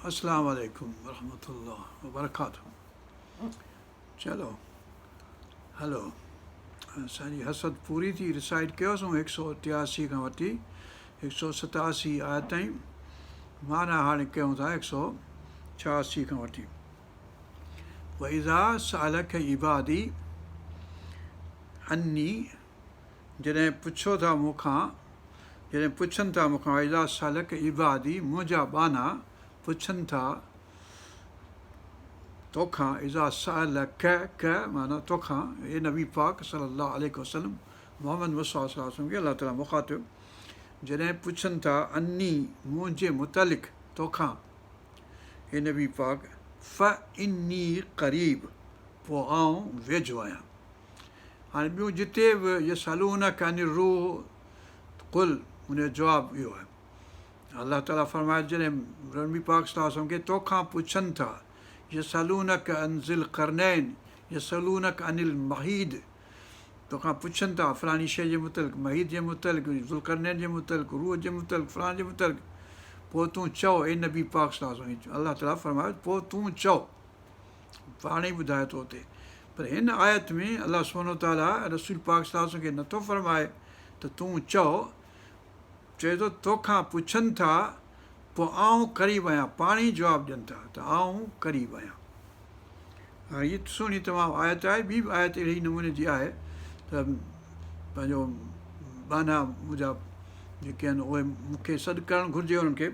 السلام عليڪم ورحمة الله وبرڪاته چلو هلو اسان جي حسد پوري ٿي ريسائيٽ ڪيوسون هڪ سو ٽياسي کان وٺي هڪ سو ستاسي آيت تائين معنيٰ هاڻي ڪيون ٿا هڪ سو ڇهاسي کان وٺي واذا سالک عبادي عني جڏهن پڇو ٿا مون کان، جڏهن پڇن ٿا مون کان، واذا سالک عبادي منهنجا ٻانها پڇن ٿا توکان، اذا سالک ک معنيٰ توکان، اي نبي پاڪ صلي الله عليه وسلم محمد مصطفيٰ صلي الله عليه وسلم کي الله تعاليٰ مخاطب، جڏهن پڇن ٿا عني منهنجي متعلق توکان، اي نبي پاڪ، فاني قريب پوء آئون ويجهو آهيان. هاڻي ٻيون جتي به يسألونک عن الروح قل ان جو جواب اهو آهي. الله تعاليٰ فرمائي ٿو جڏهن نبي پاڪ صلي الله عليه وسلم کي توکان پڇن ٿا يسألونک عن ذي القرنين يسألونک عن المحيض توکان پڇن ٿا فلاڻي شيء جي متعلق محيض جي متعلق ذوالقرنين جي متعلق روح جي متعلق فلاڻي جي متعلق پوء تون چئو اي نبي پاڪ صلي الله عليه وسلم الله تعاليٰ فرمايو پوء تون چئو پاڻ ئي ٻڌائي ٿو اتي پر هن آيت ۾ الله سبحانه وتعاليٰ رسول پاڪ صلي الله عليه وسلم کي نٿو فرمائي ته تون چئو، چئي ٿو توکان پڇن ٿا پوء آئون قريب آهيان، پاڻ ئي جواب ڏين ٿا ته آئون قريب آهيان. هاڻي هي سهڻي تمام آيت آهي، ٻي به آيت اهڙي ئي نموني جي آهي ته پنهنجو ٻانها منهنجا جيڪي آهن اهي مون کي سڏ ڪرڻ گهرجي انهن کي.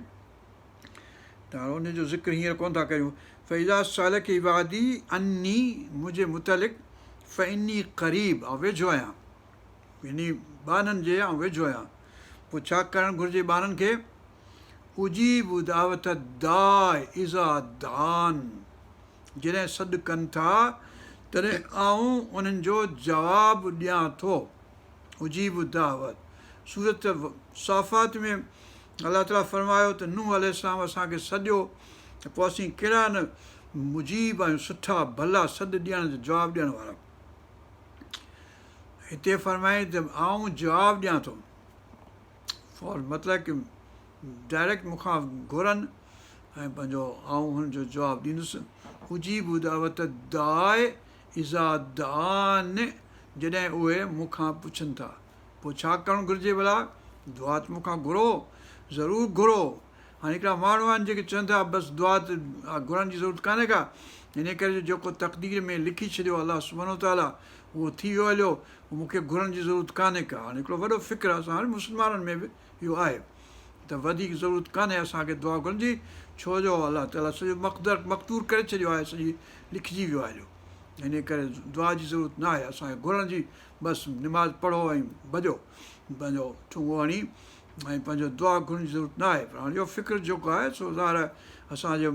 ته هاڻ ان جو ذڪر هينئر ڪونه ٿا ڪريون. فاذا سالک عبادي عني منهنجي متعلق فاني قريب آئون ويجهو آهيان يعني ٻانهن جي آئون ويجهو آهيان پوء ڇا ڪرڻ گهرجي ٻانهن کي اجيب دعوت الداع اذا دعان جڏهن سڏ ڪن ٿا تڏهن آئون انهن جو جواب ڏيان ٿو. اجيب الدعوت سورة صافات ۾ الله تعالي فرمايو ته نوح عليه السلام اسان کي سڏيو ته پوء اسين ڪهڙا نه مجيب آهيون سٺا ڀلا سڏ ڏيڻ جو جواب ڏيڻ وارا هتي فرمائي ته آئون جواب ڏيان ٿو فور مطلب ڪه ڊائريڪٽ مون کان گهرن ۽ پنهنجو آئون هن جو جواب ڏيندس اجيب دعوت الداع اذا دعان جڏهن اهي مون کان پڇن ٿا. پوء ڇا ڪرڻ گهرجي ڀلا؟ دعا ته مون کان گهرو، ضرور گهرو. هاڻي هڪڙا ماڻهو آهن جيڪي چون ٿا بس دعا ته گهرڻ جي ضرورت ڪانهي ڪا، انهيء ڪري جو جيڪو تقدير ۾ لکي ڇڏيو الله سبحانه وتعاليٰ اهو ٿي ويو هليو، مون کي گهرڻ جي ضرورت ڪانهي ڪا. هاڻي هڪڙو وڏو فڪر اسان هاڻي مسلمانن ۾ به اهو آهي ته وڌيڪ ضرورت ڪانهي اسان کي دعا گهرڻ جي، ڇو جو الله تعاليٰ سڄو مقدر مقدور ڪري ڇڏيو آهي، سڄي لکجي ويو آهي هليو. انهيء ڪري دعا جي ضرورت نه آهي اسان کي گهرڻ جي، بس نماز پڙهو ۽ ڀڄو پنهنجو ٺونگو هڻي ۽ پنهنجو دعا گهرڻ جي ضرورت نه آهي پر هاڻي اهو فڪر جيڪو آهي سو ظاهر آهي اسان جو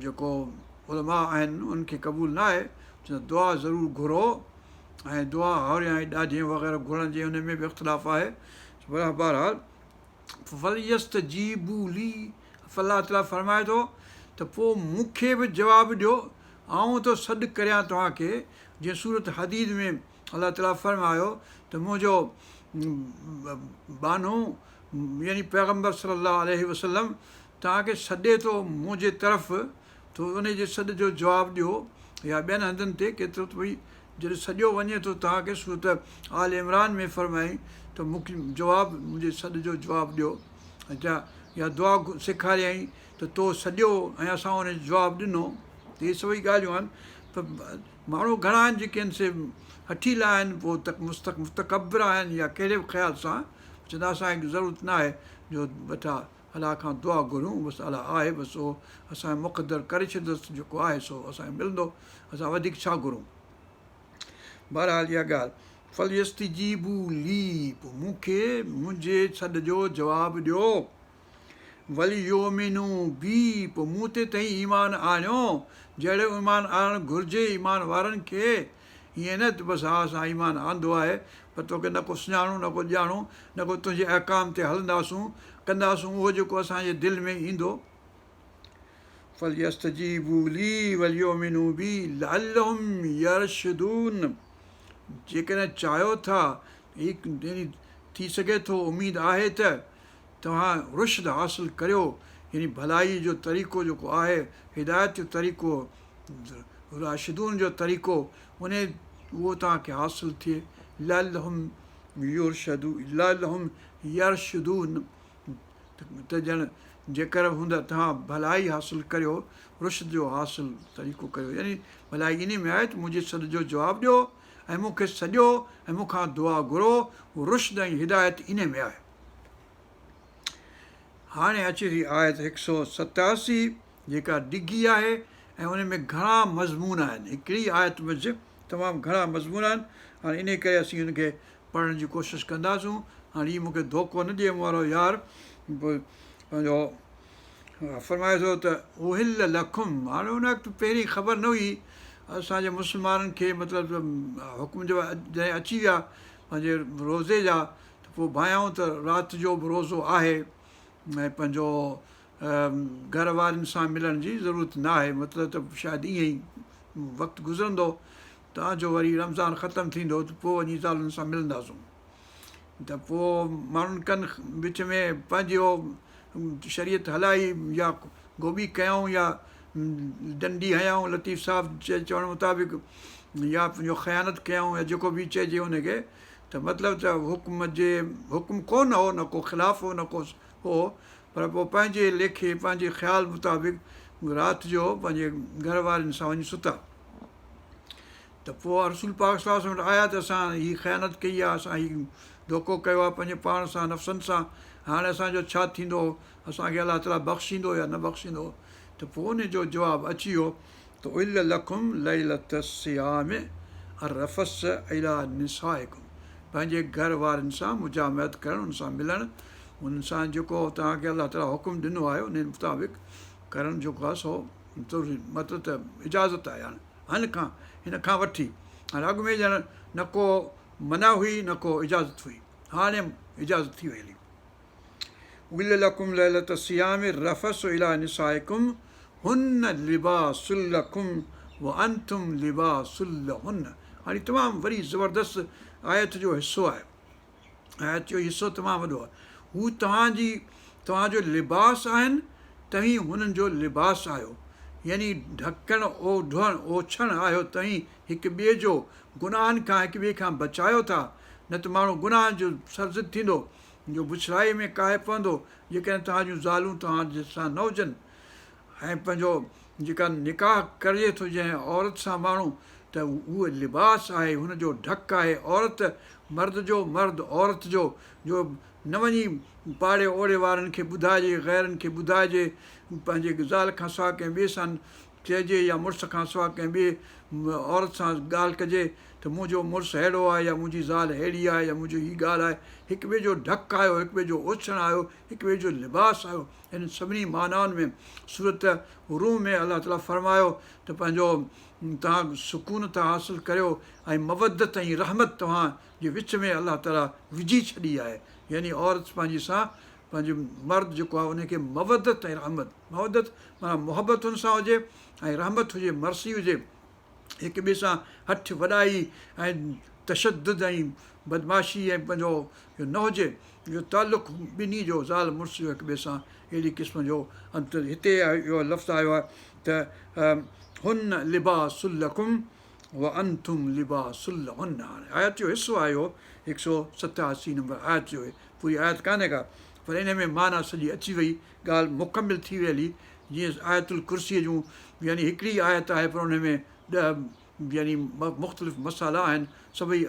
جيڪو علماء آهن انهن کي قبول نه آهي چون دعا ضرور گهرو ۽ دعا هوريان ۽ ڏاڍين وغيره گهرڻ جي ان ۾ به اختلاف آهي بهرحال فليستجيبوا لي الله تعاليٰ فرمائي ٿو ته پوء مون کي به جواب ڏيو آئون ٿو سڏ ڪريان توهان کي جيئن سورة حديد ۾ الله تعاليٰ فرمايو ته منهنجو ٻانهو يعني پيغمبر صلي الله عليه وسلم توهان کي سڏي ٿو منهنجي طرف ته ان جي سڏ جو جواب ڏيو يا ٻين هنڌن تي ڪيترو ته ڀئي جڏهن سڏيو وڃي ٿو توهان کي سورة آل عمران ۾ فرمائي ته مون کي جواب منهنجي سڏ جو جواب ڏيو اڇا يا دعا سيکاريائين ته تو سڏيو ۽ اسان ان جو جواب ڏنو ته اهي سڀئي ڳالهيون آهن پر ماڻهو گهڻا آهن جيڪي آهن سي هٺيلا آهن پوء متڪبر آهن يا ڪهڙي به خيال سان چوندا اسان کي ضرورت نه آهي جو ويٺا الله کان دعا گهرون بس الله آهي بس اهو اسان جو مقدر ڪري ڇڏيندس جيڪو آهي سو اسان کي ملندو اسان وڌيڪ ڇا گهرون بهرحال اها ڳالهه فليستجيبوا لي پوء مون کي منهنجي سڏ جو جواب ڏيو وليؤمنوا بي پوء مون تي تئين ايمان آڻيو جهڙو ايمان آڻڻ گهرجي ايمان وارن کي ائين نه ته بس ها اسان ايمان آندو آهي پر توکي نه ڪو سڃاڻون نه ڪو ڄاڻون نه ڪو تنهنجي احڪام تي هلنداسون ڪنداسون اهو جيڪو اسان جي دل ۾ ايندو. فليستجيبوا لي وليؤمنوا بي لعلهم يرشدون جيڪڏهن چاهيو ٿا يعني ٿي سگهي ٿو اميد آهي ته توهان رشد حاصل ڪريو يعني ڀلائي جو طريقو جيڪو آهي، هدايت جو طريقو، راشدون جو طريقو، انهي اهو توهان کي حاصل ٿئي، لعلهم لعلهم يرشدون ته ڄڻ جيڪر هوند توهان ڀلائي حاصل ڪريو، رشد جو حاصل طريقو ڪريو، يعني ڀلائي انهي ۾ آهي ته منهنجي سڏ جو جواب ڏيو ۽ مون کي سڏيو ۽ مون کان دعا گهرو، رشد ۽ هدايت انهي ۾ آهي. هاڻي اچي ٿي آيت 187 جيڪا ڊگهي آهي ۽ ان ۾ گهڻا مضمون آهن. هڪڙي آيت منجهه تمام گهڻا مضمون آهن. هاڻي انهي ڪري اسين ان کي پڙهڻ جي ڪوشش ڪنداسون. هاڻي هي مون کي ڌوڪو نه ڏئي مون وارو يار پنهنجو فرمائي ٿو ته احل لکم هاڻي ان وقت پهرين خبر نه هئي اسان جي مسلمانن کي مطلب ته حڪم جو جڏهن اچي ويا پنهنجي روزي جا ته پوء ڀانيائون ته رات جو به روزو آهي ۽ پنهنجو گهر وارين سان ملڻ جي ضرورت نه آهي مطلب ته شايد ائين ئي وقت گذرندو تان جو وري رمضان ختم ٿيندو ته پوء وڃي زالن سان ملنداسون ته پوء ماڻهن ڪن وچ ۾ پنهنجو شريعت هلائي يا گوٻي ڪيائون يا ڏنڊي هنيائون لطيف صاحب چوڻ مطابق يا پنهنجو خيانت ڪيائون يا جيڪو به چئجي ان کي ته مطلب ته حڪم جي حڪم ڪونه هو نه ڪو خلاف هو نه ڪو هو پر پوء پنهنجي ليکي پنهنجي خيال مطابق رات جو پنهنجي گهر وارين سان وڃي ستا ته پوء رسول پاڪ صلي الله عليه وسلم وٽ آيا ته اسان هي خيانت ڪئي آهي اسان هي ڌوڪو ڪيو آهي پنهنجي پاڻ سان نفسن سان هاڻي اسان جو ڇا ٿيندو اسان کي الله تعالي بخشيندو يا نه بخشيندو ته پوء ان جو جواب اچي ويو ته احل لکم ليلة الصيام الرفث الي نسائڪم پنهنجي گهر وارن سان مجامعت ڪرڻ ان سان ملڻ انهن سان جيڪو توهان کي الله تعالي حڪم ڏنو آهي ان مطابق ڪرڻ جيڪو آهي سو ضروري مطلب ته اجازت آهي هاڻي هن کان هن کان وٺي هاڻي اڳ ۾ ڄڻ نه ڪو منع هئي نه ڪو اجازت هئي هاڻي اجازت ٿي وئي هلي. احل لڪم ليلة الصيام الرفث الي نسائڪم هن لباس لڪم وانتم لباس لهن هاڻي تمام وري زبردست آيت جو حصو آهي آيت جو حصو تمام وڏو آهي هو توهان جي توهان جو لباس آهن توهين هنن جو لباس آهيو يعني ڍڪڻ اوڍڻ اوڇڻ آهيو توهين هڪ ٻئي جو گناهن کان هڪ ٻئي کان بچايو ٿا نه ته ماڻهو گناهن جو سرزد ٿيندو جو بڇڙائيء ۾ ڪاهي پوندو، جيڪڏهن توهان جون زالون توهان سان نه هجن ۽ پنهنجو جيڪا نڪاح ڪري ٿو جنهن عورت سان ماڻهو ته هوء لباس آهي، هن جو ڍڪ آهي، عورت مرد جو، مرد عورت جو، جو نه وڃي پاڙي اوڙي وارن کي ٻڌائجي، غيرن کي ٻڌائجي، پنهنجي زال کان سواء ڪنهن ٻئي سان چئجي يا مڙس کان سواء ڪنهن ٻئي عورت سان ڳالهه ڪجي ته منهنجو مڙس ههڙو آهي يا منهنجي زال ههڙي آهي يا منهنجو هي ڳالهه آهي. هڪ ٻئي جو ڍڪ آهيو، هڪ ٻئي جو اوڇڻ آهيو، هڪ ٻئي جو لباس آهيو. انهن سڀني معنائن ۾ سورة روم ۾ الله تعاليٰ فرمايو ته پنهنجو توهان سڪون ٿا حاصل ڪريو ۽ مودت ۽ رحمت توهان جي وچ ۾ الله تعاليٰ وجهي ڇڏي آهي يعني عورت پنهنجي سان پنهنجو مرد جيڪو آهي ان کي مودت ۽ رحمت، مودت معنيٰ محبت هن سان هجي ۽ رحمت هجي مرسي هجي، هڪ ٻئي سان هٺ وڏائي ۽ تشدد ۽ بدمعاشي ۽ پنهنجو اهو نه هجي اهو تعلق ٻنهي جو زال مڙس جو هڪ ٻئي سان اهڙي قسم جو هتي اهو لفظ آيو آهي ته هن لباس لڪم وانتم لباس لهن هاڻي آيت جو حصو آهي اهو 187 نمبر آيت جو پوري آيت ڪانهي ڪا پر ان ۾ معنيٰ سڄي اچي وئي، ڳالهه مڪمل ٿي وئي هلي، جيئن آيت الڪرسيء جون يعني هڪڙي آيت آهي پر ان ۾ ڏهه يعني مختلف مسئلا آهن، سڀئي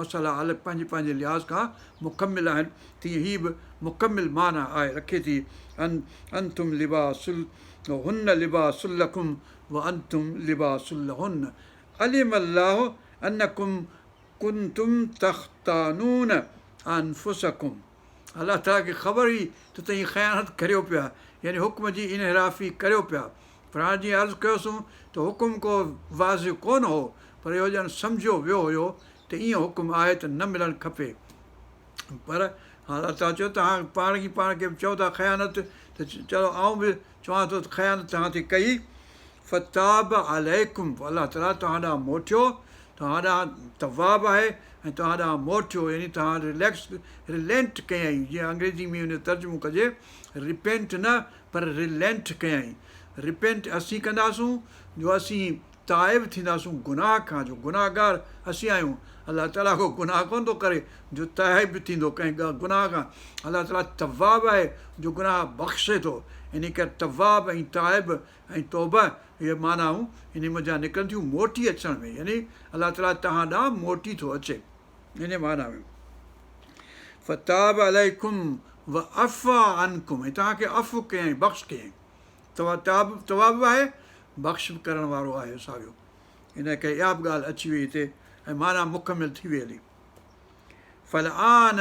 مسئلا الڳ پنهنجي پنهنجي لحاظ کان مڪمل آهن، تيئن هي به مڪمل معنيٰ آهي رکي ٿي، انتم لباس هن لباس لڪم وانتم لباس لهن علم الله انڪم ڪنتم تختانون انفسڪم الله تعاليٰ کي خبر هئي ته توهين خيانت ڪريو پيا يعني حڪم جي انحرافي ڪريو پيا پر هاڻي جيئن عرض ڪيوسون ته حڪم ڪو واضح ڪونه هو پر اهو ڄڻ سمجهيو ويو هيو ته ائين حڪم آهي ته نه ملڻ کپي پر الله تعاليٰ چيو توهان پاڻ ئي پاڻ کي چئو ٿا خيانت ته چلو آئون به چوان ٿو ته خيانت توهان ٿي ڪئي فتاب عليڪم پوء الله تعاليٰ توهان ڏانهن موٽيو توهان ڏانهن تواب آهي ۽ توهان ڏانهن موٽيو يعني توهان رليڪس رلينٽ ڪيائين جيئن انگريزي ۾ ان جو ترجمو ڪجي رپينٽ نه پر رلينٽ ڪيائين رپينٽ اسين ڪنداسون جو اسين تائب ٿينداسون گناهه کان جو گناهگار اسين آهيون الله تعاليٰ ڪو گناهه ڪونه ٿو ڪري جو تائب ٿيندو ڪنهن گناهه کان الله تعاليٰ تواب آهي جو گناهه بخشي ٿو انهي ڪري تواب ۽ تائب ۽ توبه اهي معنائون انهي منجهان نڪرن ٿيون موٽي اچڻ ۾ يعني الله تعاليٰ توهان ڏانهن موٽي ٿو اچي انهي معنيٰ ۾ فتاب عليڪم وعفا عنڪم ۽ توهان کي عفو ڪيائين بخش ڪيائين تواب تواب به آهي بخش به ڪرڻ وارو آهي ساڳيو ان ڪري اها به ڳالهه اچي وئي هتي ۽ معنيٰ مڪمل ٿي وئي هلي فالآن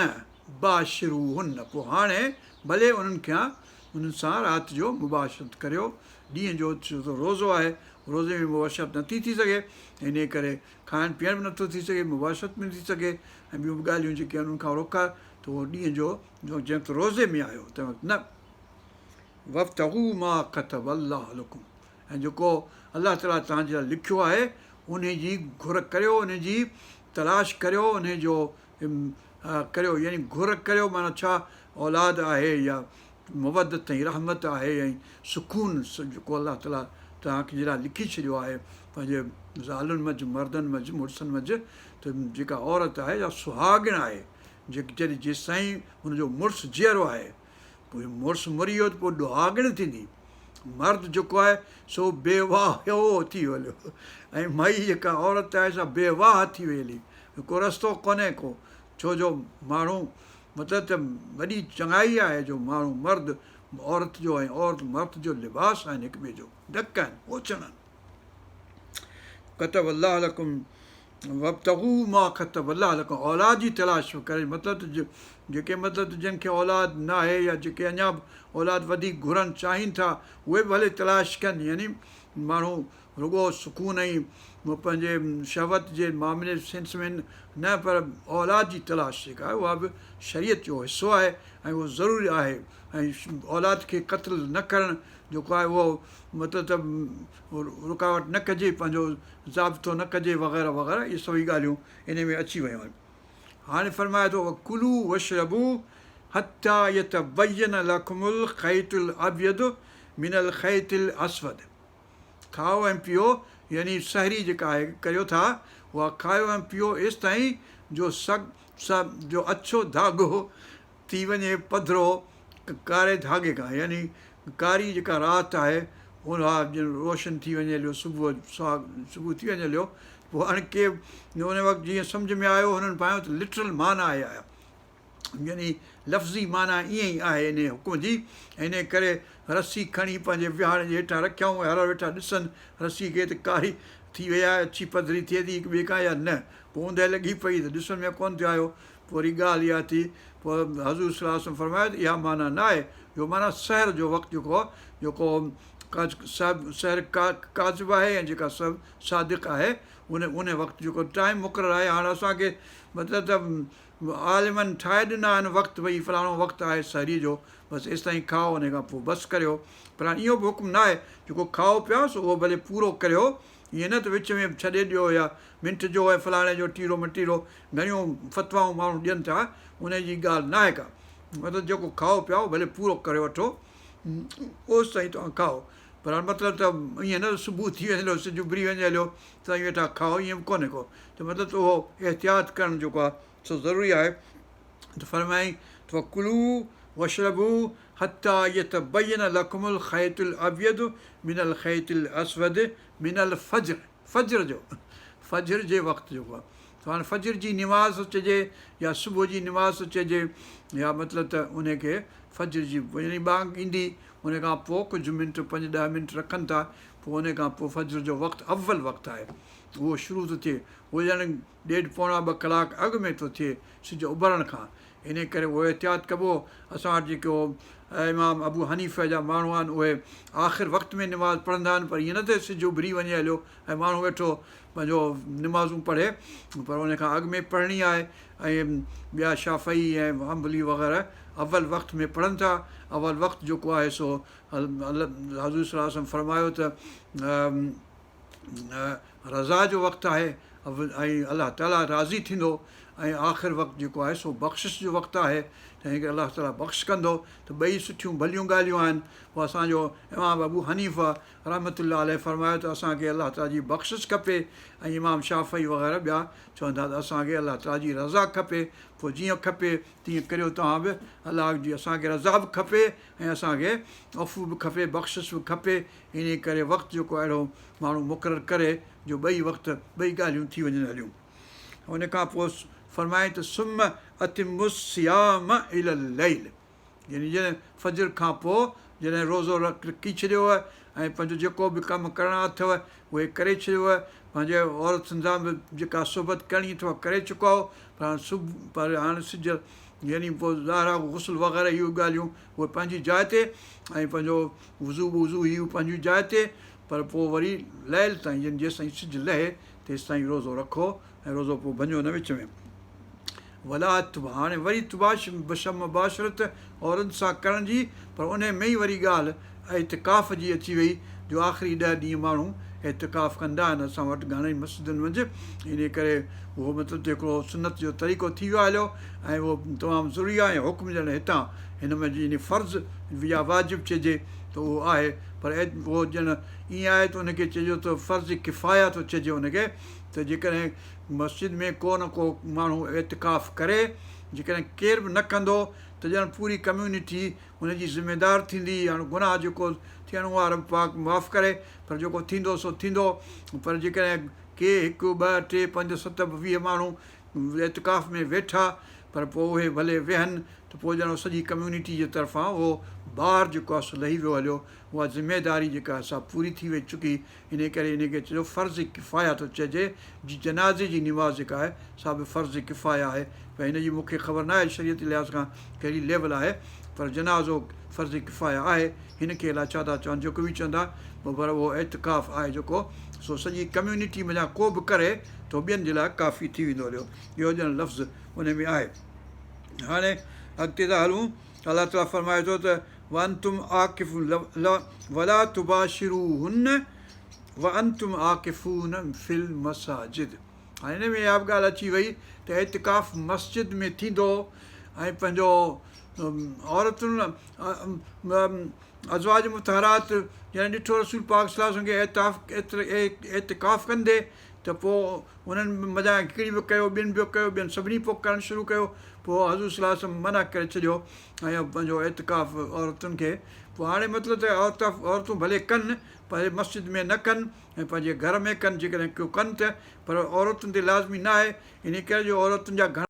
باشروهن پوء هاڻي ڀلي انهن کان انهن سان رات جو مباشرت ڪريو، ڏينهن جو ڇو ته روزو آهي، روزي ۾ مباشرت نٿي ٿي سگهي، انهيء ڪري کائڻ پيئڻ به نٿو ٿي سگهي، مباشرت به نٿي سگهي ۽ ٻيون به ڳالهيون جيڪي آهن انهن کان روڪ آهي ته اهو ڏينهن جو جنهن وقت روزي ۾ آهيو تنهن وقت نه. وابتغوا ما ڪتب الله لڪم ۽ جيڪو الله تعاليٰ توهان جي لاء لکيو آهي انهي جي گهر ڪريو، انهي جي تلاش ڪريو، انهي جو ڪريو يعني گهر ڪريو معنيٰ ڇا اولاد آهي يا مودت ۽ رحمت آهي ۽ سڪون جيڪو الله تعاليٰ توهان جي لاء لکي ڇڏيو آهي پنهنجي زالن منجهه مردن منجهه مڙسن منجهه ته جيڪا عورت آهي يا سهاڳڻ آهي جڏهن جيستائين ان جو مڙس جيئرو آهي پوء مڙس مري ويو ته پوء ڏهاڳڻ ٿيندي. مرد جيڪو آهي سو بيواهه ٿي ويو ۽ مائي جيڪا عورت آهي سا بيواهه ٿي وئي هلي. ڪو رستو ڪونهي ڪو. ڇو جو ماڻهو مطلب ته وڏي چڱائي آهي جو ماڻهو مرد عورت جو ۽ عورت مرد جو لباس آهن هڪ ٻئي جو ڍڪ آهن اوڇڻ آهن. ڪتب الله لڪم وابتغوا ما ڪتب الله لڪم اولاد جي تلاش ڪري مطلب ته جيڪي مطلب ته جن کي اولاد ناهي يا جيڪي اڃا به اولاد وڌيڪ گهرن چاهين ٿا اهي به ڀلي تلاش ڪن يعني ماڻهو رڳو سڪون ۽ پنهنجي شهوت جي معاملي سينس ۾ نه پر اولاد جي تلاش جيڪا آهي اها به شريعت جو حصو آهي ۽ اهو ضروري آهي ۽ اولاد کي قتل نه ڪرڻ جيڪو آهي اهو مطلب ته رڪاوٽ نه ڪجي، پنهنجو ضابطو نه ڪجي وغيره وغيره اهي سڀئي ڳالهيون انهي ۾ اچي ويون آهن. هاڻي فرمائي ٿو وڪلوا واشربوا حتي يتبين لڪم الخيط الابيض من الخيط الاسود کائو ۽ پيئو يعني سحري جيڪا آهي ڪريو ٿا اها کايو ۽ پيئو ايستائين جو سڳ جو اڇو ڌاڳو ٿي وڃي پڌرو ڪاري ڌاڳي کان يعني ڪاري جيڪا رات آهي اها ڄڻ روشن ٿي وڃي هليو صبح صبح ٿي وڃي هليو پوء هاڻي ڪي ان وقت جيئن سمجهه ۾ آيو هنن ڀانيو ته لٽرل معنيٰ آهي آيا يعني لفظي معنيٰ ائين ئي آهي انهيء حڪم جي انهيء ڪري رسي کڻي پنهنجي وهاڻي جي هيٺان رکيائون ۽ هر هر ويٺا ڏسن رسي کي ته ڪاري ٿي وئي آهي اڇي پڌري ٿئي ٿي هڪ ٻئي کان يا نه پوء اوندهه لڳي پئي ته ڏسڻ ۾ ڪونه ٿي آيو پوء وري ڳالهه اها ٿي، پوء حضور صلي الله عليه وسلم فرمايو ته اها معنيٰ نه آهي، اهو معنيٰ سحر جو وقت جيڪو جيڪو سحر ڪاذب آهي ۽ جيڪا صادق آهي ان ان وقت جيڪو ٽائيم مقرر آهي هاڻ اسان کي مطلب ته عالمن ٺاهي ڏنا آهن وقت ڀئي فلاڻو وقت آهي سحري جو بس ايستائين کائو ان کان پوء بس ڪريو پر هاڻ اهو به حڪم نه آهي جيڪو کائو پيا سو اهو ڀلي پورو ڪريو ائين نه ته وچ ۾ ڇڏي ڏيو يا منٽ جو ۽ فلاڻي جو ٽيرو مٽيرو گهڻيون فتوائون ماڻهو ڏين ٿا انهي جي ڳالهه ناهي ڪا مطلب جيڪو کائو پيائو ڀلي پورو ڪري وٺو اوستائين توهان کائو پر هاڻ مطلب ته ائين نه صبح ٿي وڃي هليو سج اڀري وڃي هليو تائين ويٺا کائو ائين به ڪونهي ڪو ته مطلب ته اهو احتياط ڪرڻ جيڪو آهي سو ضروري آهي ته فرمائين ته ڪلوا واشربوا حتي يتبين لڪم الخيط الابيض من الخيط الاسود من الفجر فجر جو فجر جي وقت جيڪو آهي ته هاڻي فجر جي نماز ٿو چئجي يا صبح جي نماز ٿو چئجي يا مطلب ته ان کي فجر جي يعني ٻانگ ايندي ان کان پوء ڪجهه منٽ پنج ڏهه منٽ رکن ٿا پوء ان کان پوء فجر جو وقت اول وقت آهي اهو شروع ٿو ٿئي اهو ڄڻ ڏيڍ پوڻا ٻه ڪلاڪ اڳ ۾ ٿو ٿئي سج اڀرڻ کان انهيء ڪري اهو احتياط ڪبو. اسان وٽ جيڪي امام ابو حنيفه جا ماڻهو آهن اهي آخر وقت ۾ نماز پڙهندا آهن پر ائين نه ته سج اڀري وڃي هليو ۽ ماڻهو ويٺو پنهنجو نمازون پڙهي پر ان کان اڳ ۾ پڙهڻي آهي ۽ ٻيا شافعي ۽ حنبلي وغيره اول وقت ۾ پڙهن ٿا. اول وقت جيڪو آهي سو حضور صلي الله عليه وسلم فرمايو ته رضا جو وقت آهي. ۽ الله تعاليٰ راضي ٿيندو ۽ آخر وقت جيڪو آهي سو بخشش جو وقت آهي تنهن ڪري الله تعاليٰ بخش ڪندو ته ٻئي سٺيون ڀليون ڳالهيون آهن. پوء اسان جو امام ابو حنيفه رحمة الله عليه فرمايو ته اسان کي الله تعاليٰ جي بخشش کپي ۽ امام شافعي وغيره ٻيا چون ٿا ته اسان کي الله تعاليٰ جي رضا کپي پوء جيئن کپي تيئن ڪريو توهان به الله جي اسان کي رضا به کپي ۽ اسان کي عفو به کپي بخشش به کپي انهي ڪري وقت جيڪو اهڙو ماڻهو مقرر ڪري جو ٻئي وقت ٻئي ڳالهيون ٿي وڃن هليون. ان کان پوء فرمائين ته ثم اتموا الصيام الي الليل يعني جڏهن فجر کان پوء جڏهن روزو رکي ڇڏيو ۽ پنهنجو جيڪو به ڪم ڪرڻا اٿو اهي ڪري ڇڏيو پنهنجي عورتن سان به جيڪا صحبت ڪرڻي اٿو ڪري چڪا آهيو پر هاڻ صبح پر هاڻ سج يعني پوء ظاهر آهي غسل وغيره اهي ڳالهيون اهي پنهنجي جاء تي ۽ پنهنجو وضو وضو هي پنهنجي جاء تي پر پوء وري ليل تائين يعني جيستائين سج لهي تيستائين روزو رکو ۽ روزو پوء ڀڃو نه وچ ۾. ولا هاڻي وري مباشرت عورتن سان ڪرڻ جي پر انهي ۾ ئي وري ڳالهه اعتڪاف جي اچي وئي جو آخري ڏهه ڏينهن ماڻهو اعتڪاف ڪندا آهن اسان وٽ گهڻن ئي مسجدن منجهه انهي ڪري اهو مطلب ته هڪڙو سنت جو طريقو ٿي ويو آهي هليو ۽ اهو تمام ضروري آهي ۽ حڪم ڄڻ هتان هن ۾ يعني فرض يا واجب چئجي ته اهو آهي پر اهو ڄڻ ائين آهي ته ان کي چئجو ته فرض ڪفايه ٿو چئجي ان کي ته جيڪڏهن مسجد ۾ ڪو نه ڪو ماڻهو اعتڪاف ڪري جيڪڏهن ڪير به نه ڪندو ته ڄڻ پوري ڪميونٽي ان جي ذميدار ٿيندي هاڻ گناهه جيڪو ٿيڻو آهي رب پاڪ معاف ڪري پر جيڪو ٿيندو سو ٿيندو پر جيڪڏهن ڪي هڪ ٻه ٽي پنج ست 20 ماڻهو اعتڪاف ۾ ويٺا پر پوء اهي ڀلي ويهن ته پوء ڄڻ سڄي ڪميونٽي جي طرفان اهو بار جيڪو آهي سو لهي ويو هليو اها ذميداري جيڪا آهي سا پوري ٿي وئي چڪي انهي ڪري انهي کي چئجو فرض ڪفايه ٿو چئجي جي جنازي جي نماز جيڪا آهي سا به فرض ڪفايه آهي پر هن جي مون کي خبر ناهي شريعت جي لحاظ کان ڪهڙي ليول آهي پر جنازو فرض ڪفايه آهي هن کي الائي ڇا ٿا چون جيڪو به چوندا پر اهو اعتڪاف آهي جيڪو سو سڄي ڪميونٽي منجهان ڪو به ڪري ٿو ٻين جي لاء ڪافي ٿي ويندو هليو اهو ڄڻ لفظ ان ۾ آهي هاڻي اڳتي ٿا هلون الله تعاليٰ فرمائي ٿو ته وانتم عاڪفون ولا تباشروهن وانتم عاڪفون في المساجد هاڻي ان ۾ اها به ڳالهه اچي وئي ته اعتڪاف مسجد ۾ ٿيندو ۽ پنهنجو عورتن ازواج مطهرات جڏهن ڏٺو رسول پاڪ صلي الله عليه وسلم کي اعتڪاف ڪندي ته پوء انهن منجهان هڪڙي به ڪيو ٻين به ڪيو ٻين سڀني پوء ڪرڻ شروع ڪيو پوء حضور صلي الله عليه وسلم منع ڪري ڇڏيو ۽ پنهنجو اعتڪاف عورتن کي پوء هاڻي مطلب ته عورتون ڀلي ڪن پر مسجد ۾ نه ڪن ۽ پنهنجي گهر ۾ ڪن جيڪڏهن ڪو ڪن ته پر عورتن تي لازمي نه آهي انهي ڪري جو عورتن جا گهڻا.